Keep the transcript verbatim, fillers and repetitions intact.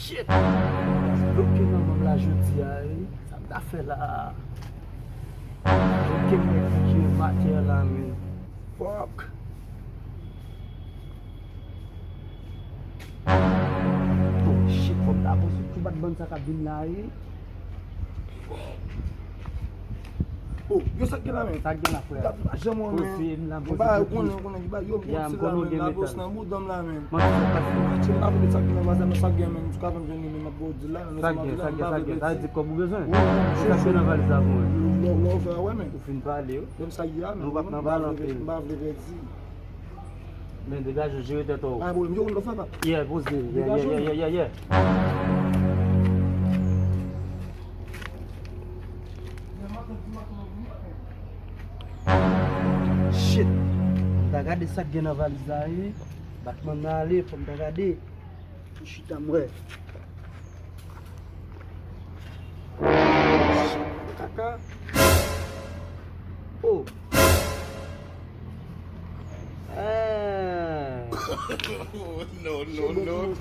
Shit! Bloke nan manm la jodi a, wi. Sa m ta fè la? Bloke nèg ki jwe batè la, men. Fuck! Oh, shit, fò m ta panse tout bat bann sa k ap vin la, wi. Oh, yo, sa k gen la, men? Sa k gen la, frè? Gad, m pa janm wè, men. Poze m la, poze tout. Ou konnen, ou konnen, yo, m konn ti la, men, la bòs nan bouda m la, men. Manti, sa k pase? Manti, m pa vle sa k gen nan valiz la, men, sa k gen, men, m ka vin jwenn li, men, m ap ba w di l la, men, sa k gen, sa k gen, sa k gen, sa vle di kòb ou bezwen? Wi, wi, wi. Sa k gen nan valiz la pou mwen? Lè, lè w vè, wè, men. Ou fin pale, wi. Menm sa k gen la, men. Nou p ap nan pale anpil. M pa vle pèdi. Men degaje w, jere tèt ou. Pa pwoblèm, yo, nou fè pa. Yeah, poze. Yeah, yeah, yeah, yeah, yeah, yeah. Shit. M ta gade sa k gen nan valiz la, wi. Batman nan ale, fò m ta gade. M chita m wè. Kaka. Oh. Ah. No, no, no, no.